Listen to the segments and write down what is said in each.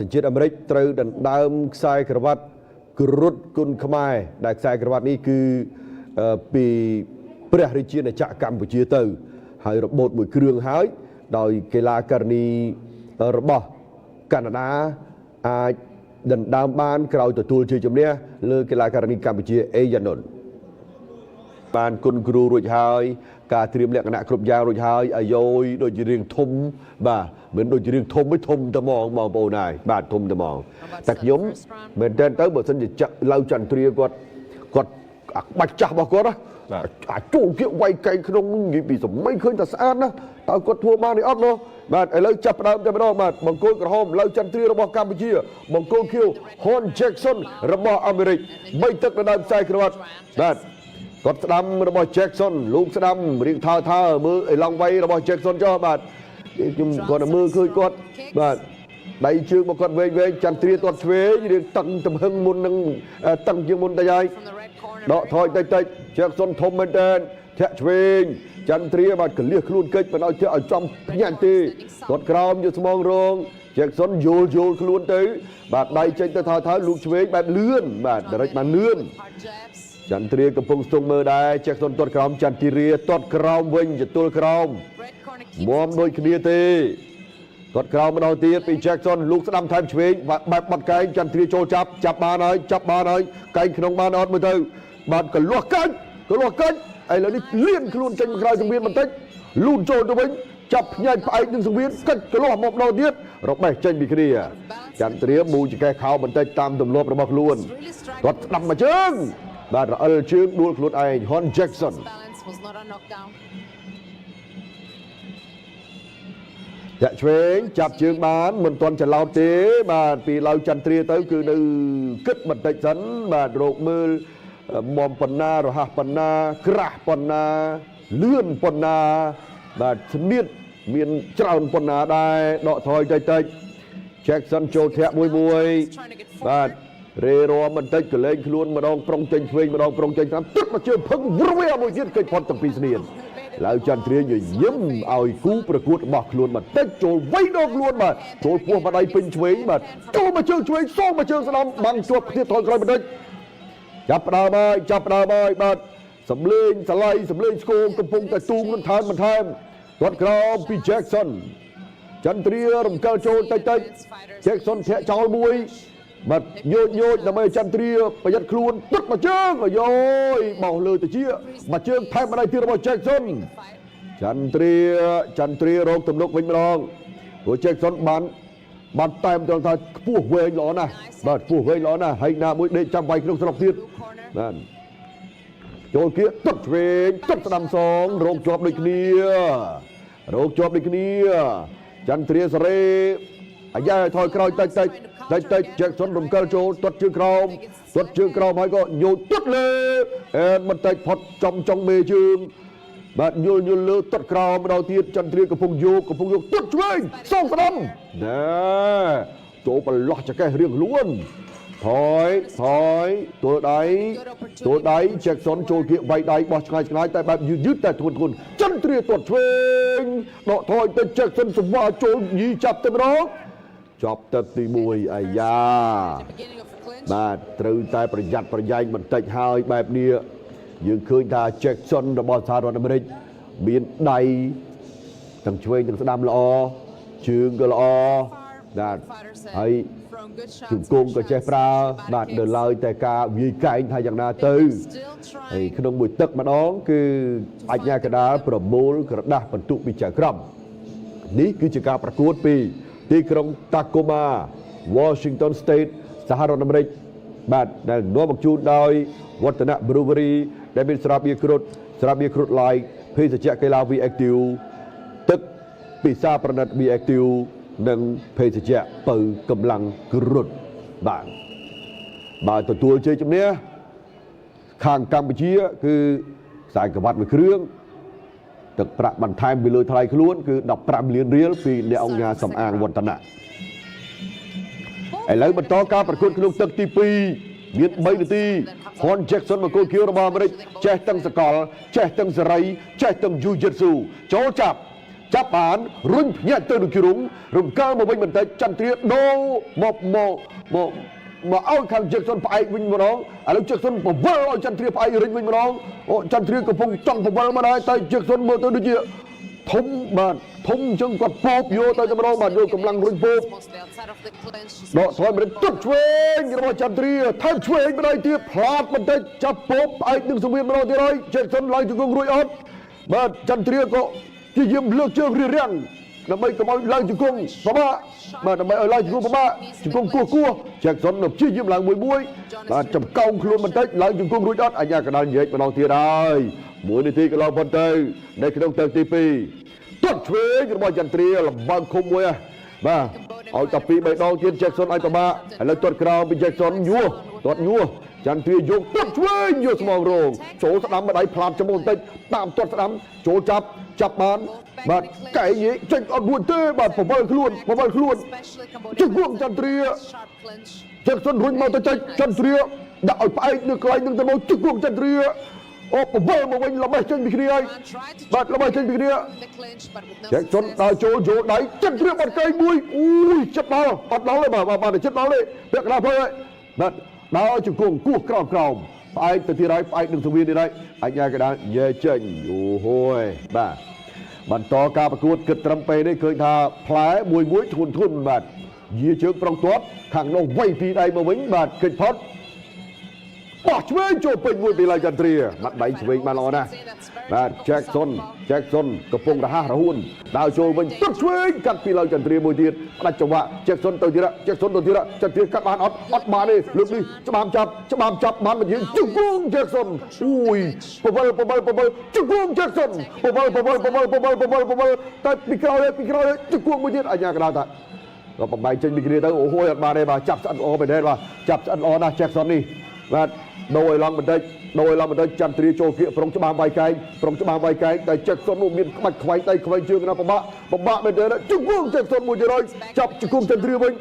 សញ្ជាតិអាមេរិកត្រូវដណ្ដើមខ្សែក្រវ៉ាត់គ្រុឌគុណខ្មែរដែលខ្សែក្រវ៉ាត់នេះគឺពីព្រះរាជាណាចក្រកម្ពុជាទៅហើយរបូតមួយគ្រឿងហើយដោយកីឡាករនីរបស់កាណាដាអាចដណ្ដើមបានក្រោយទទួលជ័យជំនះលើកីឡាករនីកម្ពុជាអេយ៉ានុនបានគុណគ្រូរួចហើយការត្រៀមលក្ខណៈគ្រប់យ៉ាងរួចហើយអាយ៉យដូចជារៀងធំបាទមិនដូចជារៀងធំមិនធំតែហ្មងបងប្អូនហើយបាទធំតែហ្មងតែខ្ញុំមែនតើទៅបើសិនជាឡៅចន្ទ្រាគាត់គាត់អាក្បាច់ចាស់របស់គាត់ណាអាចចូលគៀកវាយកែងក្នុងនិយាយពីសម័យឃើញតែស្អាតណាតើគាត់ធ្វើបានទេអត់នោះបាទឥឡូវចាប់ផ្ដើមតែម្ដងបាទបង្គោលក្រហមឡៅចន្ទ្រារបស់កម្ពុជាបង្គោលខៀវ Hon Jackson របស់អាមេរិក3ទឹកដណ្ដើមខ្សែក្រវ៉ាត់បាទគាត់ស្ដាំរបស់ Jackson លោកស្ដាំរៀងថើថើមើលអេឡង់វៃរបស់ Jackson ចុះបាទខ្ញុំគាត់មើលឃើញគាត់បាទដៃជើងរបស់គាត់វែងវែងចន្ទ្រាទាត់ឆ្វេងរៀងតឹងទំហឹងមុននឹងតឹងជាងមុនតែហើយដកថយតិចតិច Jackson ធំមែនតើធាក់ឆ្វេងចន្ទ្រាបាទកលៀសខ្លួនកិច្ចមិនឲ្យធាក់ឲ្យចំភ្ញាក់ទេគាត់ក្រោមយកស្មងរង Jackson យល់យល់ខ្លួនទៅបាទដៃចេញទៅថើថើលោកឆ្វេងបែបលឿនបាទដរិចបានលឿនចន្ទ្រាកំពុងស្ទង់មើលដែរ Jackson ទាត់ក្រោមចន្ទ្រាទាត់ក្រោមវិញចទល់ក្រោមមុំដូចគ្នាទេទាត់ក្រោមម្ដងទៀតពី Jackson លោកស្ដាំថែមឆ្វេងបែបបាត់កែងចន្ទ្រាចូលចាប់ចាប់បានហើយចាប់បានហើយកែងក្នុងបានអត់មើលទៅបាទកលាស់កាច់កលាស់កាច់ឥឡូវនេះលៀនខ្លួនចេញមកក្រៅសង្វៀនបន្តិចលូនចូលទៅវិញចាប់ភ្ញែកផ្អែកនឹងសង្វៀនកិច្ចកលាស់មកម្ដងទៀតរបេះចេញពីគ្នាចន្ទ្រាមូចកេះខោបន្តិចតាមទម្លាប់របស់ខ្លួនគាត់ស្ដាំមួយជើងបាទរអិលជើងដួលខ្លួនឯង Hon Jackson ធាក់ឆ្វេងចាប់ជើងបានមិនទាន់ច្រឡោតទេបាទពីឡៅចន្ទ្រាទៅគឺនៅគិតបន្តិចសិនបាទរោគមើលមុំប៉ុណ្ណារហ័សប៉ុណ្ណាក្រាស់ប៉ុណ្ណាលឿនប៉ុណ្ណាបាទស្នៀតមានច្រើនប៉ុណ្ណាដែរដកថយតិចតិច Jackson ចូលធាក់មួយមួយបាទរេរមបន្តិចក៏លែងខ្លួនម្ដងប្រុងចេញឆ្វេងម្ដងប្រុងចេញស្ដាំទឹកមកជើងភឹងវរមួយទៀតកិច្ចផុតទាំងពីរស្នៀនឡៅចន្ទ្រាញញឹមឲ្យគូប្រកួតរបស់ខ្លួនបន្តិចចូលវៃដងខ្លួនបាទចូលពោះបដៃពេញឆ្វេងបាទចូលមកជើងឆ្វេងសងមកជើងស្ដាំបាំងជាប់គ្នាថយក្រោយបន្តិចចាប់ផ្ដើមហើយចាប់ផ្ដើមហើយបាទសំលេងសលៃសំលេងស្គមកំពុងតែទូងនឹងថែមបន្ថែមទាត់ក្រោមពី Jackson ចន្ទ្រារំកិលចូលតិចតិច Jackson ធាក់ចោលមួយបាទញោចញោចដើម្បីចន្ទ្រាប្រយ័ត្នខ្លួនទឹកមួយជើងអាយយបោះលើទៅជាមួយជើងថែមម្ដាយទៀតរបស់ Jackson ចន្ទ្រាចន្ទ្រារកទំនុកវិញម្ដងព្រោះ Jackson បានបានតែមត្រង់ថាខ្ពស់វែងល្អណាស់បាទខ្ពស់វែងល្អណាស់ហើយណាមួយដេកចាំវាយក្នុងស្រុកទៀតបាទចូលគៀកទឹកឆ្វេងទឹកស្ដាំសងរោគជាប់ដូចគ្នារោគជាប់ដូចគ្នាចន្ទ្រាសេរីអាយ៉ាថយក្រោយតិចតិចតិចតិច Jackson រំកិលចូលទាត់ជើងក្រោមទាត់ជើងក្រោមហើយក៏ញោចទឹកលើអែនបន្តិចផុតចំចុងមេជើងបាទយល់យល់លើទាត់ក្រោមម្ដងទៀតចន្ទ្រាកំពុងយកកំពុងយកទាត់ឆ្វេងសងស្ដាំណែចូលប្រឡោះចកេះរៀងខ្លួនថយថយទួលដៃទួលដៃ Jackson ចូលគៀកវាយដៃបោះឆ្ងាយឆ្ងាយតែបែបយឺតយឺតតែធ្ងន់ធ្ងន់ចន្ទ្រាទាត់ឆ្វេងដកថយទៅ Jackson សវ៉ាចូលយីចាប់តែម្ដងចប់ទឹកទី1អាយ៉ាបាទត្រូវតែប្រយ័ត្នប្រយែងបន្តិចហើយបែបនេះយើងឃើញថា Jackson របស់សហរដ្ឋអាមេរិកមានដៃទាំងឆ្វេងទាំងស្ដាំល្អជើងក៏ល្អបាទហើយជង្គង់ក៏ចេះប្រើបាទនៅឡើយតែការវាយកែងថាយ៉ាងណាទៅហើយក្នុងមួយទឹកម្ដងគឺអញ្ញាកដាលប្រមូលក្រដាស់បន្ទុកពីចៅក្រមនេះគឺជាការប្រកួតពីទីក្រុង Tacoma Washington State សហរដ្ឋអាមេរិកបាទដែលនាំមកជូនដោយវឌ្ឍនៈ Brewery ដែលមានស្រាបៀរគ្រុតស្រាបៀរគ្រុត Light ភេសជ្ជៈកីឡា V Active ទឹកពិសាប្រណិត V Active និងភេសជ្ជៈពៅកម្លាំងគ្រុតបាទបាទទទួលជ័យជំនះខាងកម្ពុជាគឺខ្សែក្រវ៉ាត់មួយគ្រឿងទឹកប្រាក់បន្ថែមពីលើថ្លៃខ្លួនគឺ15លានរៀលពីអ្នកអង្គការសំអាងវឌ្ឍនៈឥឡូវបន្តការប្រកួតក្នុងទឹកទី2មាន3នាទី Hon Jackson មកគោលខៀវរបស់អាមេរិកចេះទាំងសកលចេះទាំងសេរីចេះទាំងយូជិតស៊ូចូលចាប់ ចាប់បានរុញភ្ញាក់ទៅនឹងជ្រុងរំកើមកវិញបន្តិចចន្ទ្រាដូរមកមកមកមកឲ្យខាងជេកសុនផ្អែកវិញម្ដងឥឡូវជេកសុនពវល់ឲ្យចន្ទ្រាផ្អែករិញវិញម្ដងអូចន្ទ្រាកំពុងចង់ពវល់មកដែរតែជេកសុនមើលទៅដូចជាធំបាទធំអញ្ចឹងគាត់ពោបយកទៅតែម្ដងបាទយកកម្លាំងរុញពោប Mostly outside of the clinch. ដកថយមិនទុកឆ្វេងរបស់ចន្ទ្រាថែមឆ្វេងម្ដងទៀតផ្លាតបន្តិចចាប់ពោបផ្អែកនឹងសង្វៀនម្ដងទៀតហើយជេកសុនឡើងជង្គង់រួចអត់បាទចន្ទ្រាក៏ព្យាយាមលើកជើងរារាំងដើម្បីកុំឲ្យឡើងជង្គង់ពិបាកបាទដើម្បីឲ្យឡើងជង្គង់ពិបាកជង្គង់គោះគោះជេកសុននៅព្យាយាមឡើងមួយមួយបាទចំកោងខ្លួនបន្តិចឡើងជង្គង់រួចអត់អញ្ញាកដាលញែកម្ដងទៀតហើយមួយនាទីកន្លងផុតទៅនៅក្នុងទឹកទី2ទាត់ឆ្វេងរបស់ចន្ទ្រាលំបើកឃុំមួយហ៎បាទឲ្យតែពីរបីដងទៀតជេកសុនឲ្យពិបាកឥឡូវទាត់ក្រោមពីជេកសុនញោះទាត់ញោះចន្ទ្រាយកទាត់ឆ្វេងយកស្មងរងចូលស្ដាំម្ដាយផ្លាតច្មោះបន្តិចតាមទាត់ស្ដាំចូលចាប់ចាប់បានបាទកែញែកចេញអត់រួចទេបាទពវល់ខ្លួនពវល់ខ្លួន Especially Cambodia. ជង្គង់ចន្ទ្រា Sharp clinch. ជេកសុនរុញមកទៅចេញចន្ទ្រាដាក់ឲ្យផ្អែកនៅកន្លែងនឹងទៅមកជង្គង់ចន្ទ្រាអូពវល់មកវិញល្បេះចេញពីគ្នាហើយ And tried to បាទល្បេះចេញពីគ្នា in the clinch, but with no ជែកសុន success. ដើរចូលយកដៃចិត្តព្រៀបបាត់កែងមួយអូយចិត្តដល់អត់ដល់ទេបាទបាទបាទចិត្តដល់ទេពាក់កណ្ដាលផ្លូវហើយបាទដើរជង្គង់គោះក្រោមក្រោមផ្អែកទៅទៀតហើយផ្អែកនឹងសង្វៀនទៀតហើយអញ្ញាកដាលយែចេញអូហូយបាទបន្តការប្រកួតគិតត្រឹមពេលនេះឃើញថាផ្លែមួយមួយធុនធុនបាទយាជើងប្រុងទាត់ខាងនោះវៃពីដៃមកវិញបាទកិច្ចផុតបោះឆ្វេងចូលពេញមួយពីឡៃចន្ទ្រាបាត់ដៃឆ្វេងបានល្អណាស់បាទ Jackson Jackson កំពុងរហ័សរហួនដើរចូលវិញទឹកឆ្វេងកាត់ពីឡៅចន្ទ្រាមួយទៀតផ្ដាច់ចង្វាក់ Jackson ទៅទៀត Jackson ទៅទៀតចន្ទ្រាកាត់បានអត់អត់បានទេលើកនេះច្បាមចាប់ច្បាមចាប់បានមកយើងជង្គង់ Jackson អូយពវល់ពវល់ពវល់ជង្គង់ Jackson ពវល់ពវល់ពវល់ពវល់ពវល់ពវល់តែពីក្រោយពីក្រោយជង្គង់មួយទៀតអញ្ញាកដាលថាក៏បំបែកចេញពីគ្នាទៅអូហូយអត់បានទេបាទចាប់ស្អិតល្អមែនទេបាទចាប់ស្អិតល្អណាស់ Jackson នេះបាទដូរឲ្យឡងបន្តិចដូរឲ្យឡងបន្តិចចន្ទ្រាចូលគៀកប្រុងច្បាមវាយកែងប្រុងច្បាមវាយកែងតែ Jackson នោះមានក្បាច់ខ្វែងដៃខ្វែងជើងណាពិបាកពិបាកមែនទេជង្គង់ Jackson មួយទៀតហើយចាប់ជង្គង់ចន្ទ្រាវិញ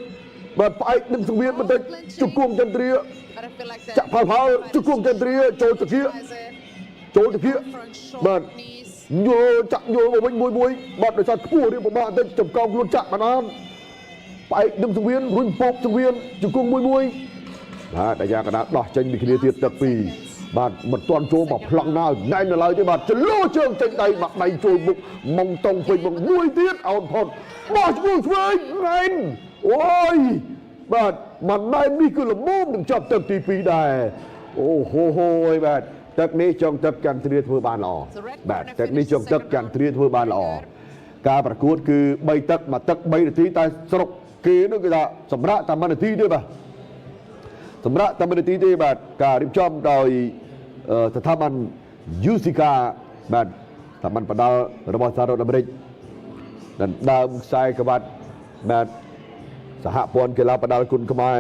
បាទផ្អែកនឹងសង្វៀនបន្តិចជង្គង់ចន្ទ្រា But I feel like ចាក់ផលផលជង្គង់ចន្ទ្រាចូលទៅគៀកចូលទៅគៀកបាទ Short knees. ញល់ចាក់ញល់មកវិញមួយមួយបាទដោយសារខ្ពស់រៀងពិបាកបន្តិចចំកោងខ្លួនចាក់បានអត់ផ្អែកនឹងសង្វៀនរុញពោកសង្វៀនជង្គង់មួយមួយបាទអាយ៉ាកដាដោះចេញពីគ្នាទៀតទឹកពីរបាទមិនទាន់ចូលមកប្លង់ណាណែននៅឡើយទេបាទចលោជើងចេញដៃមកដៃចូលមុខម៉ងតង់ពេញមកមួយទៀតអោនផុតបោះឈ្មោះឆ្វេងណែនអូយបាទមួយណែននេះគឺល្មមនឹងចាប់ទឹកទី2ដែរអូហូហូយបាទទឹកនេះចុងទឹកចន្ទ្រាធ្វើបានល្អបាទទឹកនេះចុងទឹកចន្ទ្រាធ្វើបានល្អការប្រកួតគឺ3ទឹកមួយទឹក3នាទីតែស្រុកគេនោះគឺថាសម្រាប់តែ1នាទីទេបាទសម្រាប់តែ1នាទីទេបាទការរៀបចំដោយស្ថាប័ន USICA បាទស្ថាប័នបដាល់របស់សហរដ្ឋអាមេរិកដណ្ដើមខ្សែក្បាត់បាទសហព័ន្ធកីឡាបដាល់គុណខ្មែរ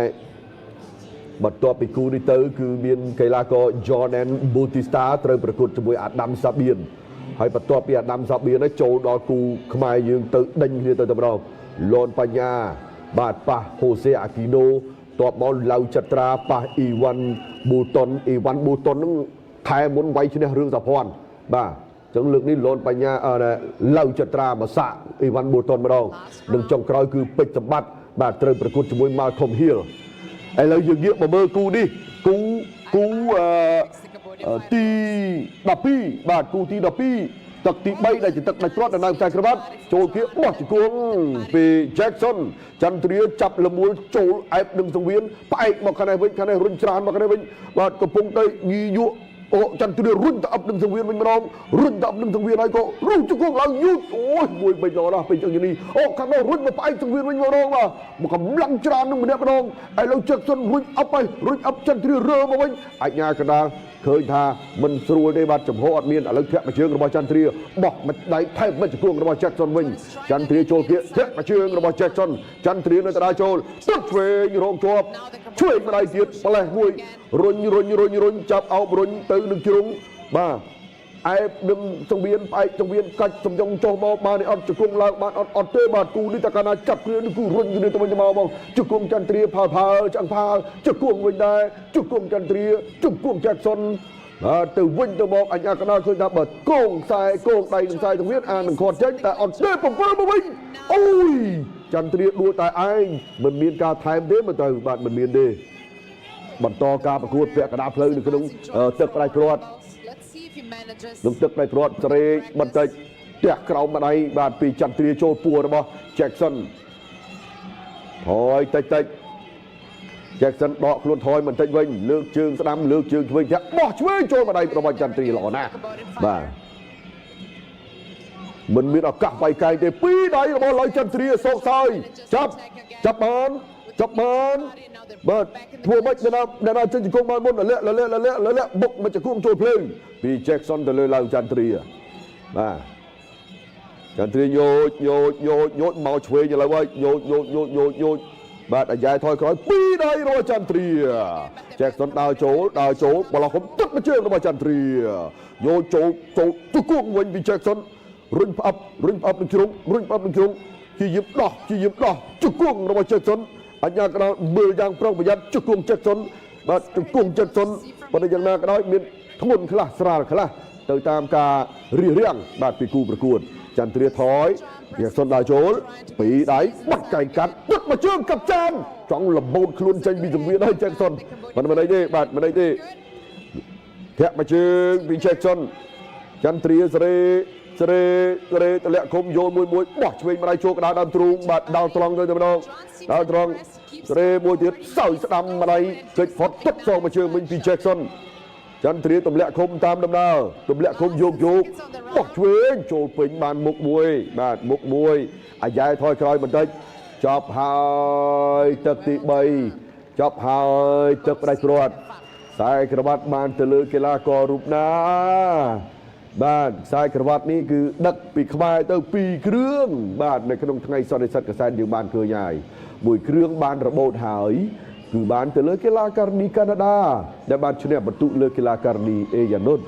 បន្ទាប់ពីគូនេះទៅគឺមានកីឡាករ Jordan Bautista ត្រូវប្រកួតជាមួយ Adam Sabin ហើយបន្ទាប់ពី Adam Sabin នេះចូលដល់គូខ្មែរយើងទៅដេញគ្នាទៅតែម្ដងលនបញ្ញាបាទប៉ះ Jose Aquino តបមកឡៅចត្រាប៉ះអ៊ីវ៉ាន់ប៊ូតុនអ៊ីវ៉ាន់ប៊ូតុននឹងខែមុនវាយឈ្នះរឿងសាភ័ណ្ឌបាទអញ្ចឹងលើកនេះលនបញ្ញាឡៅចត្រាមកសាក់អ៊ីវ៉ាន់ប៊ូតុនម្ដងនិងចុងក្រោយគឺពេជ្រសម្បត្តិបាទត្រូវប្រកួតជាមួយ Malcolm Hill ឥឡូវយើងងាកមកមើលគូនេះគូគូអឺទី12បាទគូទី12ទឹកទី3ដែលជាទឹកដាច់ព្រាត់ដណ្ដើមខ្សែក្រវ៉ាត់ចូលគៀបោះជង្គង់ពី Jackson ចន្ទ្រាចាប់លមូលចូលអែបនឹងសង្វៀនផ្អែកមកខាងនេះវិញខាងនេះរុញច្រានមកខាងនេះវិញបាទកំពុងតែងីយក់អូចន្ទ្រារុញទៅអឹបនឹងសង្វៀនវិញម្ដងរុញទៅអឹបនឹងសង្វៀនហើយក៏រុញជង្គង់ឡើងយូតអូយមួយបីល្អណាស់ពេញជើងនេះអូខាងនោះរុញមកផ្អែកសង្វៀនវិញម្ដងបាទមកកម្លាំងច្រាននឹងម្នាក់ម្ដងឥឡូវ Jackson រុញអឹបហើយរុញអឹបចន្ទ្រារើមកវិញអញ្ញាកដាលឃើញថាមិនស្រួលទេបាទចំហអត់មានឥឡូវធាក់មួយជើងរបស់ចន្ទ្រាបោះមួយដៃថែមមួយជង្គង់របស់ Jackson វិញចន្ទ្រាចូលគៀកធាក់មួយជើងរបស់ Jackson ចន្ទ្រានៅតដាចូលទឹកឆ្វេងរងជាប់ឆ្វេងម្ដាយទៀតផ្លេសមួយរុញរុញរុញរុញចាប់អោបរុញទៅនឹងជ្រុងបាទអែបនឹងសង្វៀនផ្អែកសង្វៀនកាច់សំយងចុះមកបានអត់ជង្គង់ឡើងបានអត់អត់ទេបាទគូនេះតកាលណាចាប់គ្នានេះគូរុញគ្នាទៅវិញទៅមកមកជង្គង់ចន្ទ្រាផាល់ផាល់ឆ្អឹងផាល់ជង្គង់វិញដែរជង្គង់ចន្ទ្រាជង្គង់ Jackson បាទទៅវិញទៅមកអញ្ញាកណ្ដាលឃើញថាបើកងខ្សែកងដៃនឹងខ្សែទាំងវាអានឹងខាត់ចេញតែអត់ទេ7មកវិញអូយចន្ទ្រាដួលតែឯងមិនមានការថែមទេមើលទៅបាទមិនមានទេបន្តការប្រកួតពាក់កណ្ដាលផ្លូវនៅក្នុងទឹកផ្ដាច់ព្រាត់ Let's see if he manages ក្នុងទឹកផ្ដាច់ព្រាត់ស្រេកបន្តិចទះក្រោមម្ដាយបាទពីចន្ទ្រាចូលពួររបស់ Jackson ថយតិចតិច Jackson ដកខ្លួនថយបន្តិចវិញលើកជើងស្ដាំលើកជើងឆ្វេងធាក់បោះឆ្វេងចូលម្ដាយរបស់ចន្ទ្រាល្អណាស់បាទមិនមានឱកាសវាយកែងទេពីរដៃរបស់ឡៅចន្ទ្រាសោកសើយចាប់ចាប់បានចាប់បានបាទធ្វើម៉េចអ្នកណាអ្នកណាចេញជង្គង់បានមុនលលាក់លលាក់លលាក់លលាក់បុកមកជង្គង់ចូលភ្លើងពី Jackson ទៅលើឡៅចន្ទ្រាបាទចន្ទ្រាញោចញោចញោចញោចមកឆ្វេងឥឡូវហើយញោចញោចញោចញោចញោចបាទអាយ៉ៃថយក្រោយពីរដៃរបស់ចន្ទ្រា Jackson ដើរចូលដើរចូលបឡោះគុំទឹកមកជើងរបស់ចន្ទ្រាញោចចូលចូលជង្គង់វិញពី Jackson រុញផ្អឹបរុញផ្អឹបនឹងជ្រុងរុញផ្អឹបនឹងជ្រុងជាយឹមដោះជាយឹមដោះជង្គង់របស់ Jackson អញ្ញាកណ្ដាលមើលយ៉ាងប្រុងប្រយ័ត្នជង្គង់ Jackson បាទជង្គង់ Jackson ប៉ុន្តែយ៉ាងណាក៏ដោយមានធ្ងន់ខ្លះស្រាលខ្លះទៅតាមការរៀបរៀងបាទពីគូប្រកួតចន្ទ្រាថយ Jackson ដើរចូលពីរដៃបាត់កែងកាត់ទឹកមកជើងកាប់ចានចង់លបូតខ្លួនចេញពីសង្វៀនហើយ Jackson មិនមិនអីទេបាទមិនអីទេធាក់មកជើងពី Jackson ចន្ទ្រាសេរីសេរីសេរីតម្លាក់គុំយោលមួយមួយបោះឆ្វេងម្ដាយចូលកណ្ដាលដើមទ្រូងបាទដោលត្រង់ទៅតែម្ដងដោលត្រង់សេរីមួយទៀតសោយស្ដាំម្ដាយកិច្ចផុតទឹកសងមកជើងវិញពី Jackson ចន្ទ្រាទម្លាក់ឃុំតាមដំណើរទម្លាក់ឃុំយោកយោកបោះឆ្វេងចូលពេញបានមុខមួយបាទមុខមួយអាយ៉ែថយក្រោយបន្តិចចប់ហើយទឹកទី3ចប់ហើយទឹកផ្ដាច់ព្រាត់ខ្សែក្រវ៉ាត់បានទៅលើកីឡាកររូបណាបាទខ្សែក្រវ៉ាត់នេះគឺដឹកពីខ្មែរទៅ2គ្រឿងបាទនៅក្នុងថ្ងៃសន្និសីទកសែនយើងបានឃើញហើយមួយគ្រឿងបានរបូតហើយគឺបានទៅលើកីឡាករនីកាណាដាដែលបានឈ្នះបន្ទុលើកីឡាករនីអេយ៉ានុតឥ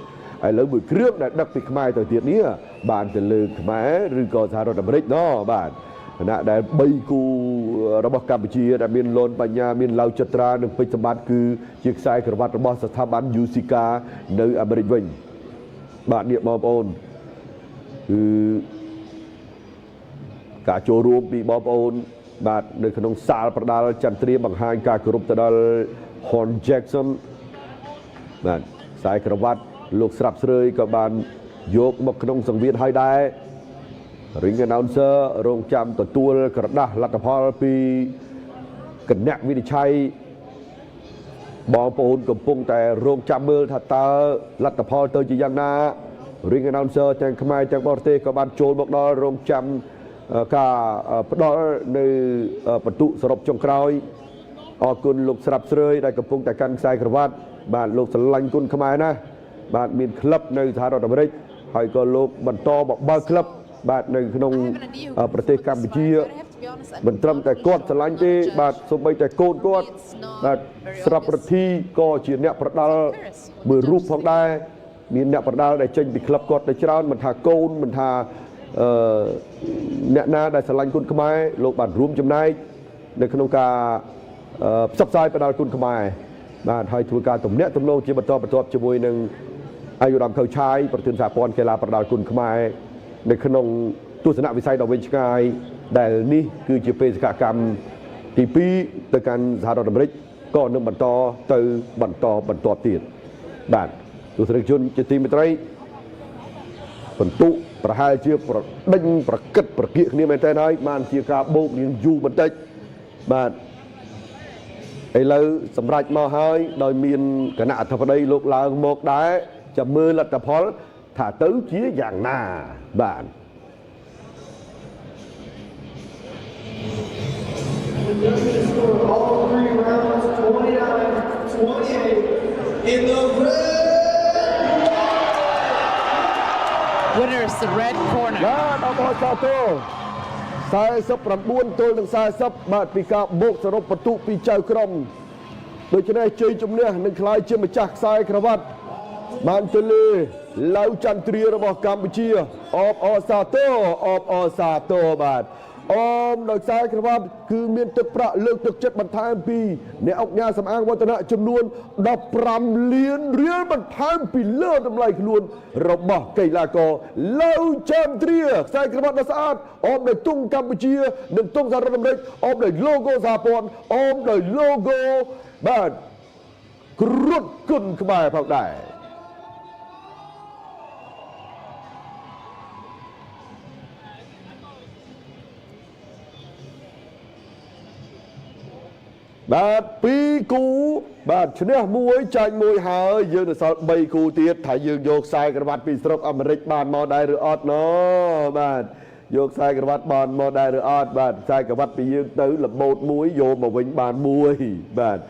ឡូវមួយគ្រឿងដែលដឹកពីខ្មែរទៅទៀតនេះបានទៅលើខ្មែរឬក៏សហរដ្ឋអាមេរិកណបាទខណៈដែល3គូរបស់កម្ពុជាដែលមានលនបញ្ញាមានឡៅចត្រានិងពេជ្រសម្បត្តិគឺជាខ្សែក្រវ៉ាត់របស់ស្ថាប័ន UCK នៅអាមេរិកវិញបាទនេះបងប្អូនគឺការចូលរួមពីបងប្អូនបាទនៅក្នុងសាលប្រដាល់ចន្ទ្រាបង្ហាញការគោរពទៅដល់ Horn Jackson បាទខ្សែក្រវ៉ាត់លោកស្រាប់ស្រឿយក៏បានយកមកក្នុងសង្វៀនហើយដែរ Ring announcer រងចាំទទួលក្រដាស់លទ្ធផលពីគណៈវិនិច្ឆ័យបងប្អូនកំពុងតែរងចាំមើលថាតើលទ្ធផលទៅជាយ៉ាងណា Ring announcer ទាំងខ្មែរទាំងបរទេសក៏បានចូលមកដល់រងចាំការផ្ដល់នៅបន្ទុសរុបចុងក្រោយអរគុណលោកស្រាប់ស្រឿយដែលកំពុងតែកាន់ខ្សែក្រវ៉ាត់បាទលោកស្រឡាញ់គុណខ្មែរណាស់បាទមានក្លឹបនៅសហរដ្ឋអាមេរិកហើយក៏លោកបន្តបបើកក្លឹបបាទនៅក្នុងប្រទេសកម្ពុជាមិនត្រឹមតែគាត់ស្រឡាញ់ទេបាទសូម្បីតែកូនគាត់បាទស្រាប់ប្រធីក៏ជាអ្នកប្រដាល់មួយរូបផងដែរមានអ្នកប្រដាល់ដែលចេញពីក្លឹបគាត់ទៅច្រើនមិនថាកូនមិនថាអឺអ្នកណាដែលស្រឡាញ់គុណខ្មែរលោកបានរួមចំណែកនៅក្នុងការផ្សព្វផ្សាយប្រដាល់គុណខ្មែរបាទហើយធ្វើការទំនាក់ទំនងជាបន្តបន្ទាប់ជាមួយនឹងអាយុដាមខៅឆាយប្រធានសហព័ន្ធកីឡាប្រដាល់គុណខ្មែរនៅក្នុងទស្សនវិស័យដ៏វែងឆ្ងាយដែលនេះគឺជាបេសកកម្មទី2ទៅកាន់សហរដ្ឋអាមេរិកក៏នឹងបន្តទៅបន្តបន្ទាប់ទៀតបាទទស្សនិកជនជាទីមេត្រីបន្ទុប្រហែលជាប្រដេញប្រកិតប្រគៀកគ្នាមែនតើហើយបានជាការបោករៀងយូរបន្តិចបាទឥឡូវសម្រាប់មកហើយដោយមានគណៈអធិបតីលោកឡើងមកដែរចាំមើលលទ្ធផលថាទៅជាយ៉ាងណាបាទ The judges scored all three rounds, 29-28 in the red. Winners the red corner. បាទអបអរសាទរ49ទល់នឹង40បាទពីការបូកសរុបបន្ទុកពីចៅក្រមដូច្នេះជ័យជំនះនឹងក្លាយជាម្ចាស់ខ្សែក្រវ៉ាត់បានទៅលើឡៅចន្ទ្រារបស់កម្ពុជាអបអរសាទរអបអរសាទរបាទ អមដោយខ្សែក្រវ៉ាត់គឺមានទឹកប្រាក់លើកទឹកចិត្តបន្ថែមពីអ្នកអង្គការសំអាងវឌ្ឍនៈចំនួន15លានរៀលបន្ថែមពីលើតម្លៃខ្លួនរបស់កីឡាករឡៅចន្ទ្រាខ្សែក្រវ៉ាត់ដ៏ស្អាតអមដោយទង់កម្ពុជានិងទង់សហរដ្ឋអាមេរិកអមដោយ logo សហព័ន្ធអមដោយ logo បាទគ្រុឌគុណខ្មែរផងដែរបាទពីរគូបាទឈ្នះមួយចាញ់មួយហើយយើងនៅសល់3គូទៀតថាយើងយកខ្សែក្រវ៉ាត់ពីស្រុកអាមេរិកបានមកដែរឬអត់ណបាទយកខ្សែក្រវ៉ាត់បានមកដែរឬអត់បាទខ្សែក្រវ៉ាត់ពីយើងទៅរបូតមួយយកមកវិញបានមួយបាទ។